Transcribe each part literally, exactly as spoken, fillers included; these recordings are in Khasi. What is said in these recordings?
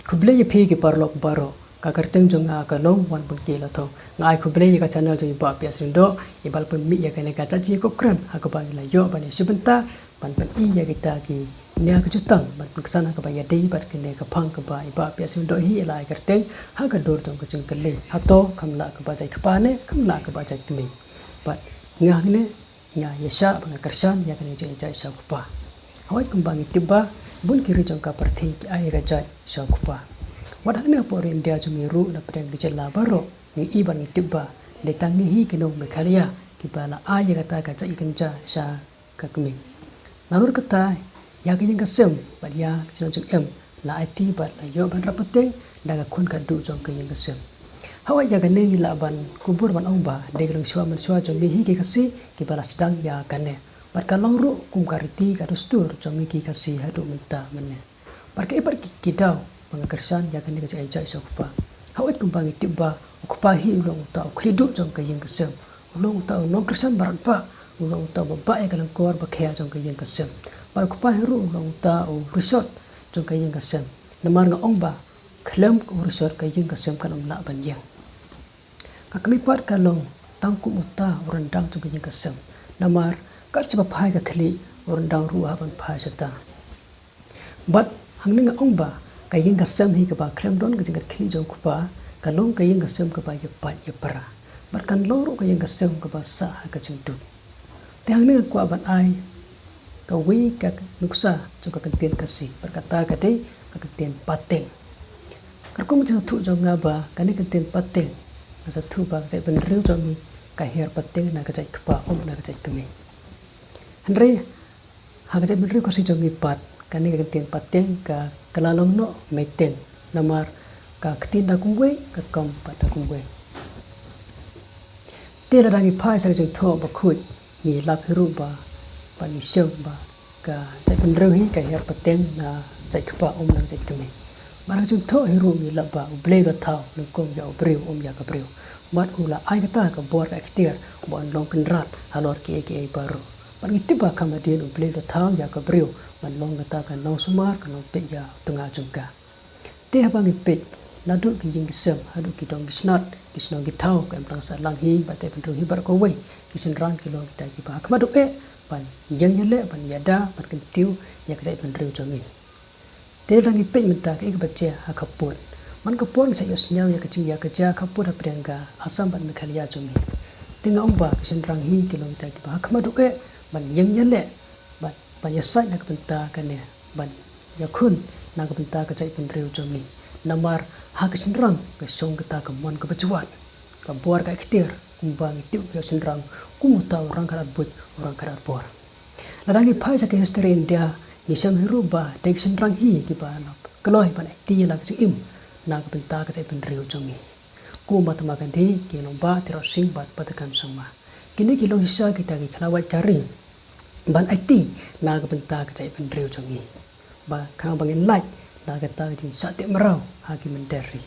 Khublei ïa phi ki paralok baroh. Ka kyrteng jong nga ka long Wanbun K Lathoh. Nga ai khublei ïa ka channel jong i Bah Piasyndon i ba la pynmih ïa kane ka jingïakop kren ha kaba ngi la ïoh ban ïashu bynta ban pyni ïa kita ki nia ka jutang ban pynksan ha kaba ïadei bad kane ka phang kaba i Bah Piasyndon hi i la ai kyrteng ha ka dur jong ka jingkylli. Hato kham lah kaba jait kpa ne kham lah kaba jait kmie? Bad nga hangne nga ïa shah ba nga kyrshan ïa kane ka jingïajaid sha u kpa. Hawai kumba ngi tip ba bun ki ri jong ka pyrthei ki ai ïa ka jaid sha u kpa. Wat hangne hapoh ri India jong ngi ruh na pdeng ki jylla baroh ngi i bad ngi tip ba dei tang ngi hi ki nong Meghalaya kiba la ai ïa kata ka jaid ïakynja sha ka kmie. Nalor kata ïa ka ïing ka sem bad ïa ka jingim la aiti bad la ïoh ban rap pateng da ka khun ka duh jong ka ïing ka sem. Hawai ïa kane ngi lah ban kubur ban ong ba dei ka longshuwa manshuwa jong ngi hi ki Khasi kiba la sdang ïa kane. Bad ka long ruh kum ka riti ka dustur jong ngi ki Khasi haduh mynta mynne. Bad kaei pat ki, ki daw ba nga kyrshan ïa kane ka jingïajaid sha u kpa? Hawai kumba ngi tip ba u kpa hi u long uta u khlieh duh jong ka ïing ka sem. U long uta u nongkyrshan barat ba, u long uta uba bah ïa ka lyngkor ba khia jong ka ïing ka sem. Bad u kpa hi ruh u long uta u rishot jong ka ïing ka sem. Namar nga ong ba khlem u rishot ka ïing ka sem kan ym lah ban ïeng. Ka kmie pat ka long tang kum uta u ryndang jong ka ïing ka sem. Namar kat shaba phai ka khlieh, u ryndang ruh u hap ban phai shata. Bad hangne nga ong ba ka ïing ka sem hi kaba khlem don ka jingkitkhlieh jong u kpa, ka long ka ïing ka sem kaba ïapait ïapra. Bad kan long ruh ka ïing ka sem kaba sah ha ka jingduk. Te hangne nga kwah ban ai kawei ka nuksa jong ka kyntien Khasi, bad kata ka dei ka kyntien pateng. Katkum ka jingsngewthuh jong nga ba kane ka kyntien pateng, nga sngewthuh ba ka jaitbynriew jong ngi ka hiar pateng na ka jait kpa, ym na ka jait kmie. Hynrei ha ka jaitbynriew Khasi jong ngi pat, kane ka kyntien pateng ka kylla long noh meiteng. Namar ka ktien da kumwei, ka kam pat da kumwei. Te lada ngi phai sha ka jingthoh bakhuid, ngi lap hi ruh ba, ba ngi shem ba ka jaitbynriew hi ka hiar pateng na jait kpa, ym na jait kmie. Bad ha ka jingthoh hi ruh ngi lap ba U Blei u la thaw nyngkong ïa u briew, ym ïa ka briew. Bad u la ai kata ka bor ka ikhtiar ba un long kynrad halor kiei kiei baroh. Bad ngi tip ba kham hadien U Blei u la thaw ïa ka briew ban long kata ka nongsumar, ka nongpeit ïa u tnga jong ka. Te haba ngi peit naduh ki ïing ki sem haduh ki dong ki snat, ki shnong ki thaw, ka em tang sahlang hi bad jaitbynriew hi baroh kawei. Ki shynrang ki long kita kiba ha khmat u eh ban ïeng ïaleh, ban ïada, ban kyntiew ïa ka jaitbynriew jong ngi. Te lada ngi peit mynta kaei kaba jia ha khappud, man ka por ngi sa ïohsngew ïa ka jingïakajia khappud hapdeng ka Assam bad Meghalaya jong ngi. Te nga ong ba ki shynrang hi ki long kita kiba ha khmat u eh ban ïeng ïaleh, ban, ban ïasaid na ka bynta kane, ban ïakhun na ka bynta ka jaitbynriew jong ngi. Namar ha ka shynrang ka shong kata ka mon kaba jwat, ka bor ka ikhtiar, kumba ngi tip ïa u shynrang kum uta u rangkhrat buit, u rangkhrat bor. Lada ngi phai sha ka history India, ngi shem hi ruh ba dei ki shynrang hi kiba la kloi ban aiti ïa la ka jingim na ka bynta ka jaitbynriew jong ngi. Kum u Mahatma Gandhi, ki nongbah Tirot Singh bad Bhadra Khan Sangma. Kine ki long shisha kita ki khlawait ka ri ban aiti na ka bynta ka jaitbynriew jong ngi, ba khnang ba ngin lait na kata ka jingshah teh mraw ha ki mynder ri.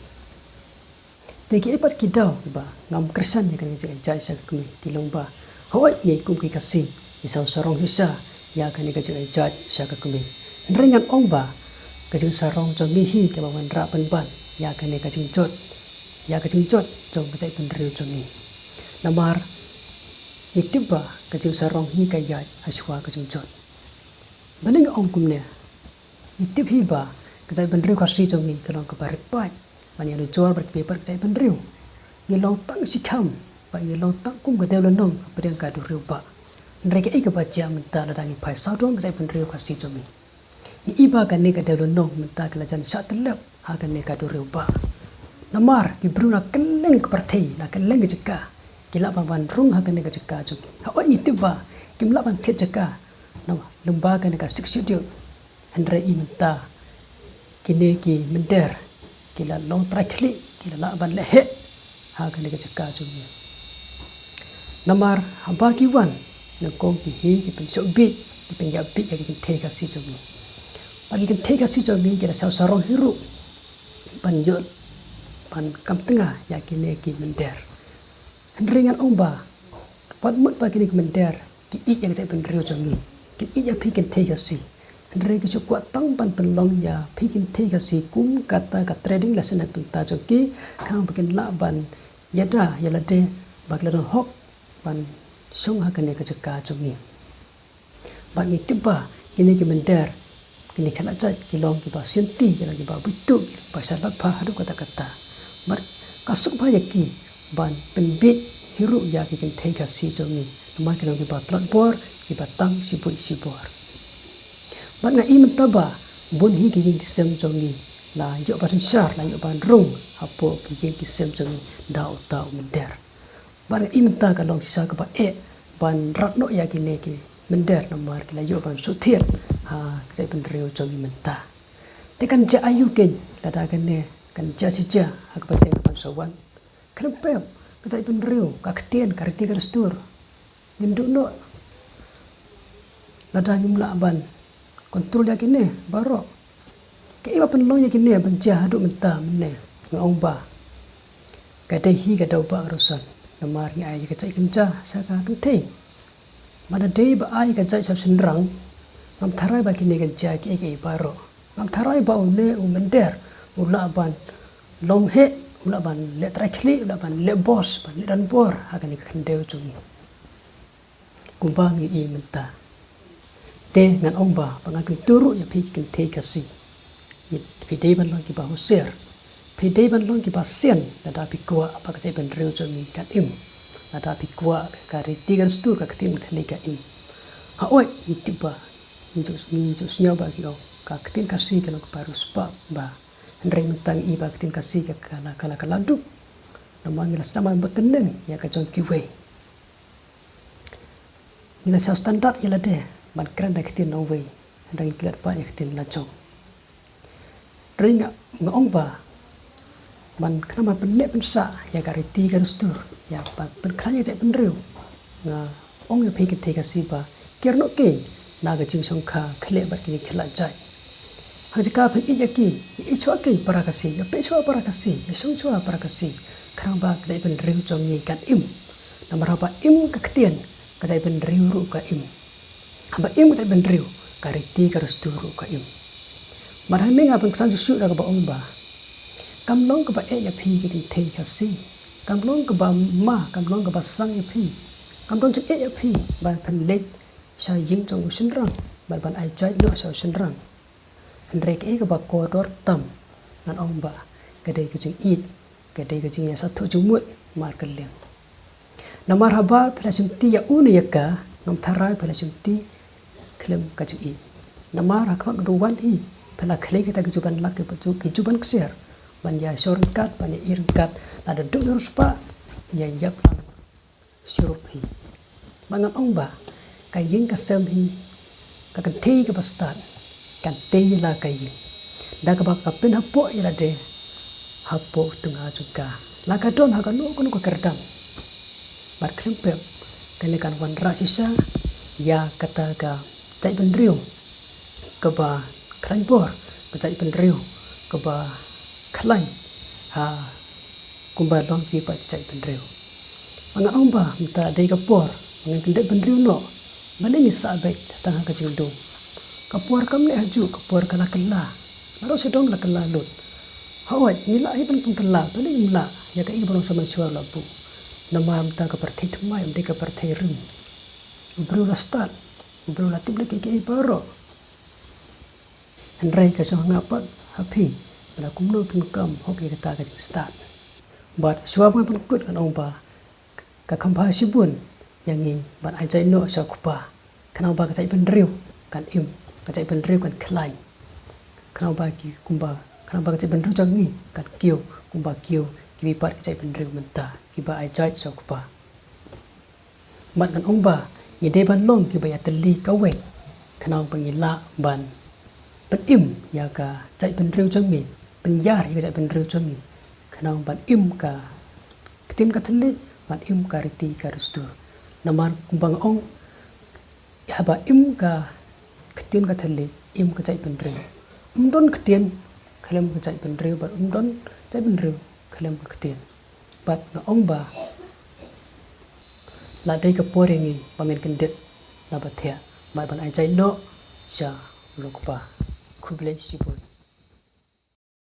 Te kiei pat ki daw kiba ngam kyrshan ïa kane ka jingïajaid sha ka kmie, ki long ba hooid ngi kum ki Khasi ngi sngewsarong shisha ïa kane ka jingïajaid sha ka kmie. Hynrei ngan ong ba ka jingsarong jong ngi hi kaba wanrah pynban ïa kane ka jingjot, ïa ka jingjot jong ka jaitbynriew jong ngi. Namar ngi tip ba ka jingsarong hi ka ïaid hashwa ka jingjot. Balei nga ong kumne? Ngi tip hi ba ka jaitbynriew Khasi jong ngi ka long kaba rit paid ban ïanujor bad kiwei pat ki jaitbynriew. Ngi long tang shikham bad ngi long tang kum ka dewlynnong hapdeng ka duriaw bah. Hynrei kaei kaba jia mynta lada ngi phai sawdong ka jaitbynriew Khasi jong ngi? Ngi i ba kane ka dewlynnong mynta ka la jan shah tyllep ha kane ka duriaw bah. Namar ki briew na kylleng ka pyrthei, na kylleng ka jaka, ki lah ban wan rung ha kane ka jaka jong ngi. Hooid ngi tip ba kim lah ban thied jaka, namar lyngba kane ka Sixth Schedule. Hynrei i mynta kine ki mynder ki la long trai khlieh, ki la lah ban leh heh ha kane ka jaka jong ngi. Namar haba ki wan nyngkong ki hi ki pynshoh bieit, ki pynïap bieit ïa ki kynthei Khasi jong ngi. Bad ki kynthei Khasi jong ngi ki la sngewsarong hi ruh ban ïoh, ban kam tnga ïa kine ki mynder. Hynrei ngan ong ba wat mut ba kine ki mynder ki ïeit ïa ka jaitbynriew jong ngi, ki ïeit ïa phi kynthei Khasi. Hynrei ki shu kwah tang ban pynlong ïa phi ki kynthei Khasi kum kata ka training lesson na ka bynta jong ki, khnang ba kin lah ban ïada ïa lade ba ki la don hok ban shong ha kane ka jaka jong ngi. Bad ngi tip ba kine ki mynder, kine ki khyllipmat ki long kiba sianti, ki long kiba bit, kiba sha lad bha haduh katta katta. Bad ka suk bha ïa ki ban pynbiej hi ruh ïa ki kynthei Khasi jong ngi, namar ki long kiba tlot bor, kiba tang shibun shibor. Bad nga i mynta ba bun hi ki ïing ki sem jong ngi la ïoh ban synshar, la ïoh ban rung hapoh ki ïing ki sem jong ngi da uta u mynder. Bad nga i mynta ka long shisha kaba eh ban rat noh ïa kine ki mynder, namar ki la ïoh ban shu thied ha ka jaitbynriew jong ngi mynta. Te kan jia aïu keiñ lada kane kan jia shi jia ha kaba teng kaban sa wan? Khlem pep, ka jaitbynriew, ka ktien, ka riti ka dustur, ngin duh noh lada ngim lah ban kontrol ïa kine baroh. Kaei ba pynlong ïa kine ban jia haduh mynta mynne? Nga ong ba ka dei hi ka daw ba rusan, namar ngi ai ïa ka jaitbynriew sha ka kynthei. Bad lada dei ba ai ïa ka jait sha u shynrang, ngam tharai ba kine kan jia kiei kiei baroh. Ngam tharai ba une u mynder u lah ban long heh, u lah ban leh trai khlieh, u lah ban leh boss, ban leh donbor ha kane ka khyndew jong ngi, kumba ngi i mynta. Te ngan ong ba, ba ngan kyntu ruh ïa phi ki kynthei Khasi, phi dei ban long kiba husiar, phi dei ban long kiba sian lada phi kwah ba ka jaitbynriew jong ngi kan im, lada phi kwah ka riti ka dustur, ka ktien ka thylliej kan im. Hooid, ngi tip ba, ngi ju, ngi ju sngew ba ki ong ka ktien Khasi ka long kaba riewspah bha. Hynrei mynta ngi i ba ka ktien Khasi ka, ka la, ka la, ka la duk, namar ngi la sdang ban bteng ïa ka jong kiwei. Ngi la shu standard ïa lade ban kren da ka ktien nongwei, hynrei ngi klet pat ïa ka ktien la jong. Hynrei nga, nga ong ba man khnang ban pynneh pynsah ïa ka riti ka dustur, ïa ban pynkhlaiñ ïa ka jaitbynriew, nga ong ïa phi ki kynthei Khasi ba ker noh keiñ na ka jingshongkha khlieh bad kine ki khyllipmat jait. Ha ka jaka phin ïeit ïa ki, ïeit shuwa keiñ para Khasi, ïa peit shuwa para Khasi, ïa shong shuwa para Khasi, khnang ba ka jaitbynriew jong ngi kan im. Namar haba im ka ktien, ka jaitbynriew ruh ka im. Haba im ka jaitbynriew, ka riti ka dustur ruh ka im. Bad hangne nga pynksan shuh shuh da kaba ong ba kam long kaba eh ïa phi ki kynthei Khasi, kam long kaba ma, kam long kaba sang ïa phi, kam don jingeh ïa phi ban pynleit sha ïing jong u shynrang bad ban ai jait noh sha u shynrang. Hynrei kaei kaba kordor tam, ngan ong ba ka dei ka jingïeit, ka dei ka jingïasathuh jingmut markylliang. Namar haba phi la shimti ïa u ne ïa ka, ngam tharai phi la shimti khlem ka jingïeit. Namar ha khmat ka duwan hi phi la khlei kita ki juban lak, ki ju, ki juban ksiar ban ïashong ryngkat, ban ïa-i ryngkat, lada duk ïa u riewspah, ïa ïap lang shurup hi. Ba ngan ong ba ka ïing ka sem hi, ka kynthei kaba stad kan tei la ka ïing, da kaba ka pynhapoh ïa lade hapoh tnga jong ka, la ka don ha kano kano ka kyrdan. Bad khlem pep, kane kan wanrah shisha ïa kata ka jaitbynriew kaba khlaiñ bor, ka jaitbynriew kaba khlaiñ ha kumba long kiwei pat ki jaitbynriew. Ba ngan ong ba mynta dei ka por ba ngin kyndit bynriew noh, balei ngi sah beit tang ha ka jingdum? Ka por kam neh hajuh, ka por ka la kylla, naduh sha dong la kylla lut. Hooid, ngi lah hi ban pynkylla, balei ngim lah ïa kaei kaba long sha mynshuwa la buh? Namar mynta ka pyrthei thymmai ym dei ka pyrthei rim. U briew la stad, u briew la tip leh kiei kiei baroh. Hynrei ka shong ha nga bad ha phi ba da kumno phin kam hok ïa kata ka jingstad. Bad shuwa ba ngan pynkut ngan ong ba ka kham bha shibun ïa ngi ban ai jait noh sha u kpa, khnang ba ka jaitbynriew kan im, ka jaitbynriew kan khlaiñ, khnang ba ki kumba, khnang ba ka jaitbynriew jong ngi kan kiew kumba kiew kiwei pat ki jaitbynriew mynta kiba ai jait sha u kpa. Bad ngan ong ba ngi dei ban long kiba ïatylli kawei, khnang ba ngi lah ban pynim ïa ka jaitbynriew jong ngi, pynïar ïa ka jaitbynriew jong ngi, khnang ban im ka ktien ka thylliej, ban im ka riti ka dustur. Namar kumba nga ong, haba im ka ktien ka thylliej, im ka jaitbynriew. Ym don ktien khlem ka jaitbynriew, bad ym don jaitbynriew khlem ka ktien. Bad nga ong ba la dei ka por ïa ngi ba ngin kyndit na ba thiah bad ban ai jait noh sha u Khublei shibun.